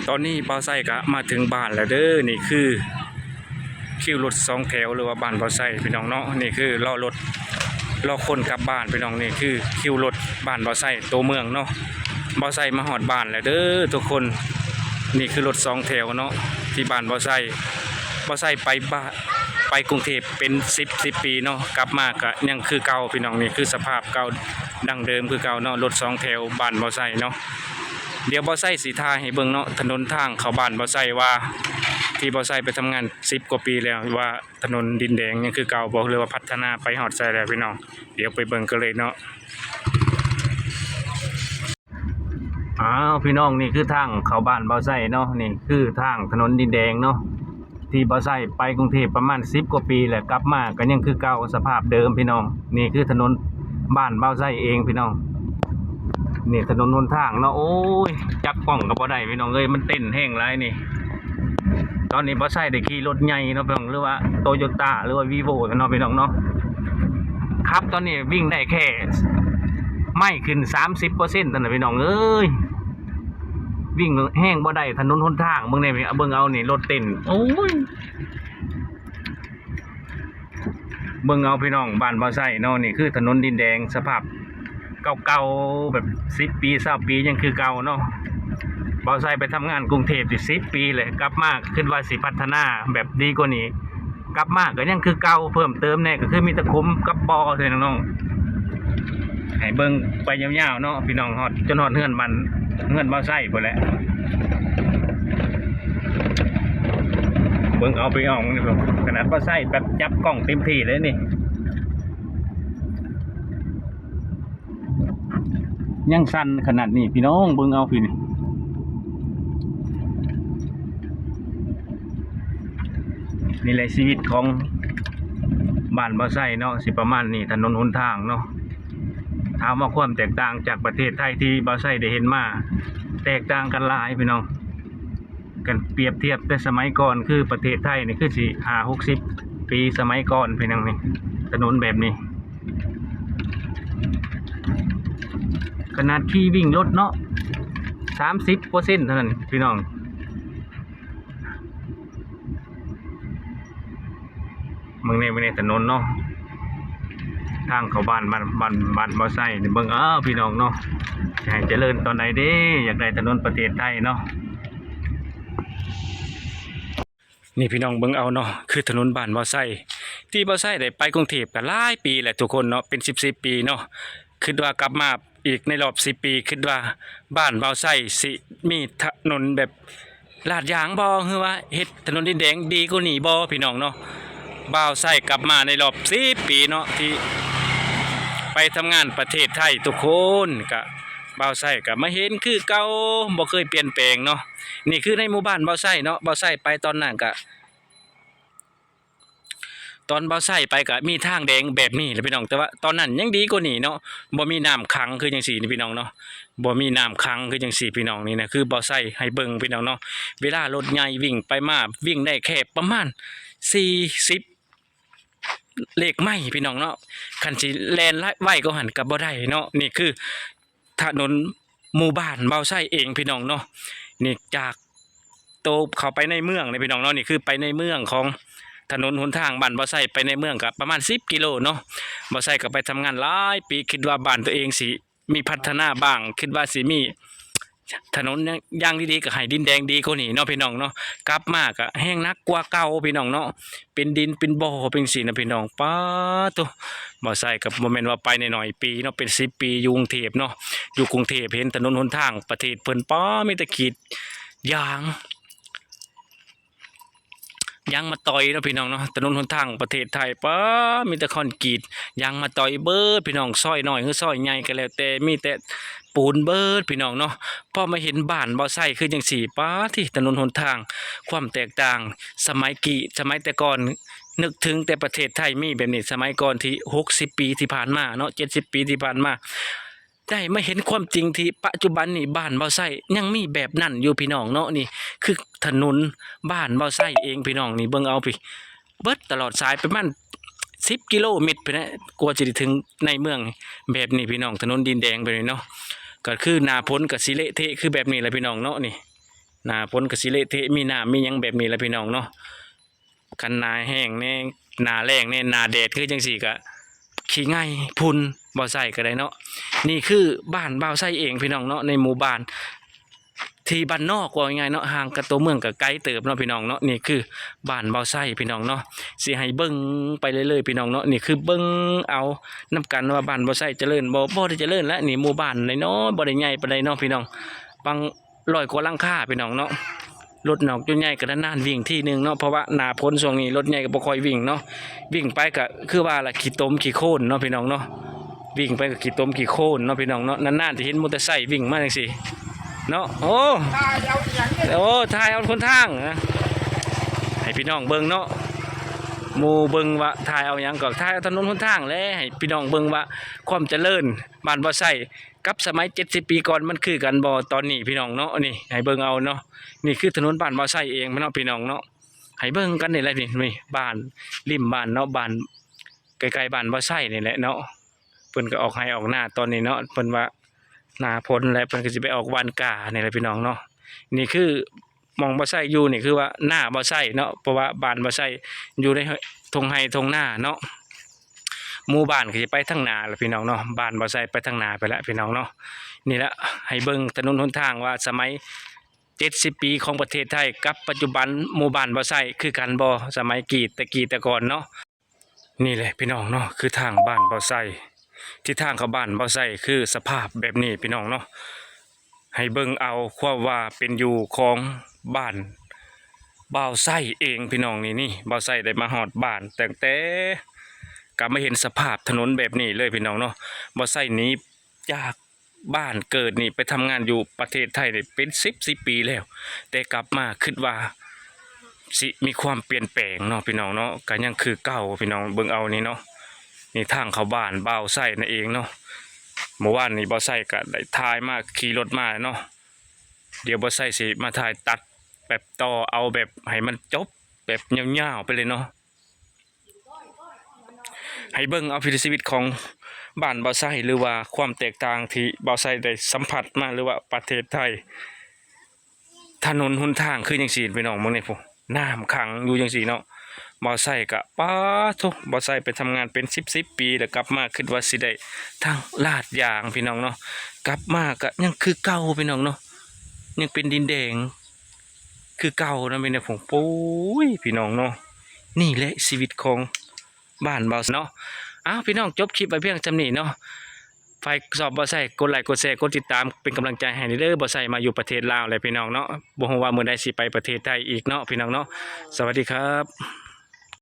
ຕອນນີ້ບ່າວໄຊກະມາເຖິງບ້ານແລ້ວເດີ. ນີ້ຄືຄິວລົດສອງແຖວ ຫຼືວ່າບ້ານບ່າວໄຊພີ່ນ້ອງເນາະ. ນີ້ຄືລໍລົດ ລໍຄົນກັບບ້ານພີ່ນ້ອງ. ນີ້ຄືຄິວລົດບ້ານບ່າວໄຊໂຕເມືອງເນາະ. ບ່າວໄຊມາຮອດບ້ານແລ້ວເດີທຸກຄົນ. ນີ້ຄືລົດສອງແຖວເນາະ ທີ່ບ້ານບ່າວໄຊ. ບ່າວໄຊໄປບ້ານ ໄປກຸງເທບເປັນສິບ ສິບປີເນາະ ກັບມາກະຍັງຄືເກົ່າພີ່ນ້ອງ. ນີ້ຄືສະພາບເກົ່າ ດັ້ງເດີມຄືເກົ່າເນາະ ລົດສອງແຖວບ້ານບ່າວໄຊເນາະ. ດຽວບ່າວໄຊຊິຖ່າຍໃຫ້ເບິ່ງເນາະ ຖະໜົນທາງເຂົ້າບ້ານບ່າວໄຊວ່າ ທີ່ບ່າວໄຊໄປທຳງານສິບກວ່າປີແລ້ວ ວ່າຖະໜົນດິນແດງຍັງຄືເກົ່າບໍ່ ຫຼືວ່າພັດທະນາໄປຮອດໃສແລ້ວພີ່ນ້ອງ. ດຽວໄປເບິ່ງກັນເລີຍເນາະ. ອ້າວ ພີ່ນ້ອງ ນີ້ຄືທາງເຂົ້າບ້ານບ່າວໄຊເນາະ. ນີ້ຄືທາງຖະໜົນດິນແດງເນາະ ທີ່ບ່າວໄຊໄປກຸງເທບປະມານສິບກວ່າປີແຫຼະ ກັບມາກະຍັງຄືເກົ່າ ສະພາບເດີມພີ່ນ້ອງ. ນີ້ຄືຖະໜົນບ້ານບ່າວໄຊເອງພີ່ນ້ອງ. ນີ້ຖະໜົນຫົນທາງເນາະ. ໂອ້ຍ ຈັບກ້ອງກະບໍ່ໄດ້ພີ່ນ້ອງເອີຍ ມັນເຕັ້ນແຮງຫຼາຍນີ້. ຕອນນີ້ບ່າວໄຊໄດ້ຂີ່ລົດໃຫຍ່ເນາະພີ່ນ້ອງ ຫຼືວ່າໂຕໂຍຕ້າ ຫຼືວ່າວີໂວ້ເນາະພີ່ນ້ອງເນາະ. ຂັບຕອນນີ້ວິ່ງໄດ້ແຄ່ ໄມ້ຂຶ້ນສາມສິບເປີເຊັນເທົ່ານັ້ນພີ່ນ້ອງເອີຍ. ວິ່ງແຮງບໍ່ໄດ້ ຖະໜົນຫົນທາງ ເບິ່ງແດ່ ເບິ່ງເອົານີ້ ລົດເຕັ້ນ ໂອ້ຍ. ເບິ່ງເອົາພີ່ນ້ອງ ບ້ານບ່າວໄຊເນາະ. ນີ້ຄືຖະໜົນດິນແດງ ສະພາບເກົ່າໆ ແບບສິບປີ ຊາວປີ ຍັງຄືເກົ່າເນາະ. ບ່າວໄຊໄປທຳງານກຸງເທບຢູ່ສິບປີແຫຼະ ກັບມາຄິດວ່າຊິພັດທະນາແບບດີກວ່ານີ້ ກັບມາກະຍັງຄືເກົ່າ ເພີ່ມເຕີມແດ່ກະຄືມີແຕ່ຂຸມກັບບໍ່ເທົ່ານັ້ນນ້ອງ. ໃຫ້ເບິ່ງໄປຍາວໆເນາະພີ່ນ້ອງ ຮອດ ຈົນຮອດເຮືອນບ້ານ ເຮືອນບ່າວໄຊພຸ້ນແຫຼະ. ເບິ່ງເອົາພີ່ນ້ອງ ຂະໜາດບ່າວໄຊແບບຈັບກ້ອງເຕັມທີ່ເລີຍນີ້ ຍັງສັ່ນຂະໜາດນີ້ພີ່ນ້ອງ ເບິ່ງເອົາພີ່ນີ້. ນີ້ແຫຼະຊີວິດຂອງບ້ານບ່າວໄຊເນາະ ຊິປະມານນີ້ ຖະໜົນຫົນທາງເນາະ. ຖາມວ່າຄວາມແຕກຕ່າງຈາກປະເທດໄທທີ່ບ່າວໄຊໄດ້ເຫັນມາ ແຕກຕ່າງກັນຫຼາຍພີ່ນ້ອງ. ຄັນປຽບທຽບແຕ່ສະໄໝກ່ອນ ຄືປະເທດໄທນີ້ຄືຊິຫ້າຫົກສິບປີ ສະໄໝກ່ອນພີ່ນ້ອງນີ້ ຖະໜົນແບບນີ້ ຂະໜາດຂີ່ວິ່ງລົດເນາະ ສາມສິບເປີເຊັນເທົ່ານັ້ນພີ່ນ້ອງ. ເບິ່ງແດ່ ເບິ່ງແດ່ ຖະໜົນເນາະ ທາງເຂົ້າບ້ານ ບ້ານ ບ້ານ ບ້ານບ່າວໄຊນີ້ ເບິ່ງເອົາພີ່ນ້ອງເນາະ. ຈະໃຫ້ຈະເລີນຕອນໃດເດ້ ຢາກໄດ້ຖະໜົນປະເທດໄທເນາະ. ນີ້ພີ່ນ້ອງເບິ່ງເອົາເນາະ ຄືຖະໜົນບ້ານບ່າວໄຊ ທີ່ບ່າວໄຊໄດ້ໄປກຸງເທບກະຫຼາຍປີແຫຼະທຸກຄົນເນາະ ເປັນສິບສິບປີເນາະ. ຄິດວ່າກັບມາອີກໃນລອບສິບປີ ຄິດວ່າບ້ານບ່າວໄຊຊິມີຖະໜົນແບບລາດຢາງບໍ່ ຫຼືວ່າເຮັດຖະໜົນດິນແດງດີກວ່ານີ້ບໍ່ພີ່ນ້ອງເນາະ. ບ່າວໄຊກັບມາໃນລອບສິບປີເນາະ ທີ່ໄປທຳງານປະເທດໄທທຸກຄົນ ກະ ບ່າວໄຊກະມາເຫັນຄືເກົ່າ ບໍ່ເຄີຍປ່ຽນແປງເນາະ. ນີ້ຄືໃນໝູ່ບ້ານບ່າວໄຊເນາະ ບ່າວໄຊໄປຕອນນັ້ນກະ ຕອນບ່າວໄຊໄປກະມີທາງແດງແບບນີ້ແຫຼະພີ່ນ້ອງ ແຕ່ວ່າຕອນນັ້ນຍັງດີກວ່ານີ້ເນາະ ບໍ່ມີນ້ຳຂັງຄືຈັ່ງຊີ້ນີ້ພີ່ນ້ອງເນາະ ບໍ່ມີນ້ຳຂັງຄືຈັ່ງຊີ້ພີ່ນ້ອງ. ນີ້ນະ ຄືບ່າວໄຊໃຫ້ເບິ່ງພີ່ນ້ອງເນາະ ເວລາລົດໃຫຍ່ວິ່ງໄປມາ ວິ່ງໄດ້ແຄ່ປະມານສີ່ສິບ ເລກໄມ້ພີ່ນ້ອງເນາະ ຄັນຊິແລ່ນໄວກວ່າຫັ້ນກະບໍ່ໄດ້ເນາະ. ນີ້ຄືຖະໜົນໝູ່ບ້ານບ່າວໄຊເອງພີ່ນ້ອງເນາະ. ນີ້ຈາກໂຕເຂົ້າໄປໃນເມືອງເດ້ພີ່ນ້ອງເນາະ ນີ້ຄືໄປໃນເມືອງຂອງຖະໜົນຫົນທາງບ້ານບ່າວໄຊໄປໃນເມືອງກະປະມານສິບກິໂລເນາະ. ບ່າວໄຊກະໄປທຳງານຫຼາຍປີ ຄິດວ່າບ້ານໂຕເອງຊິ ມີພັດທະນາບ້າງ ຄິດວ່າຊິມີຖະໜົນຢ່າງ ຢ່າງດີໆ ກະໃຫ້ດິນແດງດີກວ່ານີ້ເນາະພີ່ນ້ອງເນາະ. ກັບມາກະແຮງໜັກກວ່າເກົ່າພີ່ນ້ອງເນາະ ເປັນດິນເປັນບໍ່ເປັນຊີ້ນະພີ່ນ້ອງ. ປາໂທ້ ບ່າວໄຊກະບໍ່ແມ່ນວ່າໄປໜ້ອຍໆປີເນາະ ເປັນສິບປີຢູ່ກຸງເທບເນາະ ຢູ່ກຸງເທບເຫັນຖະໜົນຫົນທາງປະເທດເພິ່ນ ປາ ມີແຕ່ກີດຢາງ ຢາງມາຕອຍເນາະພີ່ນ້ອງເນາະ. ຖະໜົນຫົນທາງປະເທດໄທ ປາ ມີແຕ່ຄອນກຣີດ ຢາງມາຕອຍເບີດພີ່ນ້ອງ ຊອຍນ້ອຍຫຼືຊອຍໃຫຍ່ກະແລ້ວແຕ່ ມີແຕ່ປູນເບີດພີ່ນ້ອງເນາະ. ພໍມາເຫັນບ້ານບ່າວໄຊຄືຈັ່ງຊີ້ ປາ ທີ່ຖະໜົນຫົນທາງ ຄວາມແຕກຕ່າງສະໄໝກີ້ ສະໄໝແຕ່ກ່ອນ ນຶກເຖິງແຕ່ປະເທດໄທມີແບບນີ້ ສະໄໝກ່ອນທີ່ຫົກສິບປີທີ່ຜ່ານມາເນາະ ເຈັດສິບປີທີ່ຜ່ານມາ ໄດ້ມາເຫັນຄວາມຈິງທີ່ປະຈຸບັນນີ້ ບ້ານບ່າວໄຊຍັງມີແບບນັ້ນຢູ່ພີ່ນ້ອງເນາະ. ນີ້ຄືຖະໜົນບ້ານບ່າວໄຊເອງພີ່ນ້ອງ ນີ້ເບິ່ງເອົາພີ້ ເບິດຕະຫຼອດສາຍປະມານສິບກິໂລແມັດພຸ້ນແຫຼະ ກວ່າຊິໄດ້ເຖິງໃນເມືອງແບບນີ້ພີ່ນ້ອງ. ຖະໜົນດິນແດງແບບນີ້ເນາະ ກະຄືໜ້າຝົນກະຊິເລະເທະຄືແບບນີ້ແຫຼະພີ່ນ້ອງເນາະ. ນີ້ ໜ້າຝົນກໍຊິເລະເທະ ມີນ້ຳມີຫຍັງແບບນີ້ແຫຼະພີ່ນ້ອງເນາະ. ຄັນໜ້າແຫ້ງແດ່ ໜ້າແລ້ງແດ່ ໜ້າແດດຄືຈັ່ງຊີ້ກໍຂີ້ໄງ່ຝຸ່ນ ບໍ່ໃຊ້ກໍໄດ້ເນາະ. ນີ້ຄືບ້ານບ່າວໄຊເອງພີ່ນ້ອງເນາະ ໃນໝູ່ບ້ານທີ່ບ້ານນອກ ເວົ້າງ່າຍໆເນາະ ຫ່າງກັບຕົວເມືອງກໍໄກເຕີບເນາະພີ່ນ້ອງເນາະ. ນີ້ຄືບ້ານບ່າວໄຊພີ່ນ້ອງເນາະ ຊິໃຫ້ເບິ່ງໄປເລື້ອຍໆພີ່ນ້ອງເນາະ. ນີ້ຄືເບິ່ງເອົານຳກັນວ່າບ້ານບ່າວໄຊຈະເລີນບໍ່ ບໍ່ໄດ້ຈະເລີນແຫຼະ ນີ້ໝູ່ບ້ານນ້ອຍໆ ບໍ່ໄດ້ໃຫຍ່ປານໃດເນາະພີ່ນ້ອງ ປະມານ ຮ້ອຍກວ່າຫຼັງຄາພີ່ນ້ອງເນາະ. ລົດນ້ອຍຈົນໃຫຍ່ກໍນານໆວິ່ງທີໜຶ່ງເນາະ ເພາະວ່າໜ້າຝົນຊ່ວງນີ້ລົດໃຫຍ່ກໍບໍ່ຄ່ອຍວິ່ງເນາະ. ວິ່ງໄປກໍຄືວ່າລະ ຂີ້ຕົມຂີ້ໂຄນເນາະພີ່ນ້ອງເນາະ ວິ່ງໄປກໍຂີ້ຕົມຂີ້ໂຄນເນາະພີ່ນ້ອງເນາະ. ນານໆຈະເຫັນມໍເຕີໄຊວິ່ງມາຈັ່ງຊີ້ເນາະ. ໂອ້ ໂອ້ ຖ່າຍເອົາຫົນທາງນະ ໃຫ້ພີ່ນ້ອງເບິ່ງເນາະ ໝູ່ເບິ່ງວ່າຖ່າຍເອົາຫຍັງ ກໍຖ່າຍເອົາຖະໜົນຫົນທາງແຫຼະ ໃຫ້ພີ່ນ້ອງເບິ່ງວ່າຄວາມຈະເລີນບ້ານບ່າວໄຊ ກັບສະໄໝເຈັດສິບປີກ່ອນມັນຄືກັນບໍ່ຕອນນີ້ພີ່ນ້ອງເນາະ. ນີ້ໃຫ້ເບິ່ງເອົາເນາະ ນີ້ຄືຖະໜົນບ້ານບ່າວໄຊເອງເນາະພີ່ນ້ອງເນາະ. ໃຫ້ເບິ່ງກັນນີ້ແຫຼະ ນີ້ ນີ້ບ້ານ ລິມບ້ານເນາະ ບ້ານໃກ້ໆບ້ານບ່າວໄຊນີ້ແຫຼະເນາະ. ເພິ່ນກໍອອກໄຮ່ອອກນາຕອນນີ້ເນາະ ເພິ່ນວ່າໜ້າຝົນແລ້ວ ເພິ່ນກໍຊິໄປອອກຫວ່ານກ້ານີ້ແຫຼະພີ່ນ້ອງເນາະ. ນີ້ຄື ໝ່ອງບ່າວໄຊຢູ່ນີ້ຄືວ່ານາບ່າວໄຊເນາະ ເພາະວ່າບ້ານບ່າວໄຊຢູ່ໃນທົ່ງໄຮ່ທົ່ງນາເນາະ. ໝູ່ບ້ານກໍຊິໄປທາງໜ້າລະພີ່ນ້ອງເນາະ ບ້ານບ່າວໄຊໄປທາງໜ້າໄປລະພີ່ນ້ອງເນາະ. ນີ້ລະ ໃຫ້ເບິ່ງຖະໜົນຫົນທາງວ່າສະໄໝເຈັດສິບປີຂອງປະເທດໄທກັບປັດຈຸບັນ ໝູ່ບ້ານບ່າວໄຊຄືກັນບໍ່ ສະໄໝກີ້ແຕ່ກີ້ແຕ່ກ່ອນເນາະ. ນີ້ແຫຼະພີ່ນ້ອງເນາະ ຄືທາງບ້ານບ່າວໄຊ ທິດທາງເຂົ້າບ້ານບ່າວໄຊຄືສະພາບແບບນີ້ພີ່ນ້ອງເນາະ. ໃຫ້ເບິ່ງເອົາຄວາມວ່າເປັນຢູ່ຂອງບ້ານບ່າວໄຊເອງພີ່ນ້ອງ. ນີ້ ນີ້ບ່າວໄຊໄດ້ມາຮອດບ້ານຕັ້ງແຕ່ ກໍມາເຫັນສະພາບຖະໜົນແບບນີ້ເລີຍພີ່ນ້ອງເນາະ. ບ່າວໄຊໜີຈາກ ບ້ານເກີດນີ້ໄປທຳງານຢູ່ປະເທດໄທນີ້ເປັນສິບສິບປີແລ້ວ ແຕ່ກັບມາຄິດວ່າຊິມີຄວາມປ່ຽນແປງເນາະພີ່ນ້ອງເນາະ ກໍຍັງຄືເກົ່າພີ່ນ້ອງ. ເບິ່ງເອົານີ້ເນາະ ນີ້ທາງເຂົ້າບ້ານບ່າວໄຊນັ້ນເອງເນາະ. ເມື່ອວານນີ້ບ່າວໄຊກໍໄດ້ຖ່າຍມາ ຂີ່ລົດມາເນາະ. ດຽວບ່າວໄຊຊິມາຖ່າຍຕັດແບບຕໍ່ເອົາແບບໃຫ້ມັນຈົບແບບຍາວໆໄປເລີຍເນາະ. ໃຫ້ເບິ່ງເອົາວິຖີຊີວິດຂອງບ້ານບ່າວໄຊ ຫຼືວ່າຄວາມແຕກຕ່າງທີ່ບ່າວໄຊໄດ້ສຳຜັດມາ ຫຼືວ່າປະເທດໄທ ຖະໜົນຫົນທາງຄືຈັ່ງຊີ້ພີ່ນ້ອງ ເບິ່ງແດ່ພຸ້ນ ນ້ຳຂັງຢູ່ຈັ່ງຊີ້ເນາະ. ບ່າວໄຊກະ ປາໂທ້ ບ່າວໄຊໄປທຳງານເປັນສິບສິບປີ ແລ້ວກັບມາຄິດວ່າຊິໄດ້ທາງລາດຢາງພີ່ນ້ອງເນາະ ກັບມາກະຍັງຄືເກົ່າພີ່ນ້ອງເນາະ ຍັງເປັນດິນແດງ ຄືເກົ່ານະ ແມ່ນແນວຜົງ. ໂອ້ຍ ພີ່ນ້ອງເນາະ ນີ້ແຫຼະຊີວິດຂອງບ້ານບ່າວໄຊເນາະ. ອ້າວ ພີ່ນ້ອງ ຈົບຄລິບໄວ້ພຽງສ່ຳນີ້ເນາະ. ໃຜຊອບບ່າວໄຊ ກົດໄລ ກົດແຊ ກົດຕິດຕາມ ເປັນກຳລັງໃຈໃຫ້ແດ່ເດີ. ບ່າວໄຊມາຢູ່ປະເທດລາວແລ້ວ ພີ່ນ້ອງເນາະ ບໍ່ຮູ້ວ່າມື້ໃດຊິໄປປະເທດໄທອີກເນາະ ພີ່ນ້ອງເນາະ. ສະຫວັດດີຄັບ.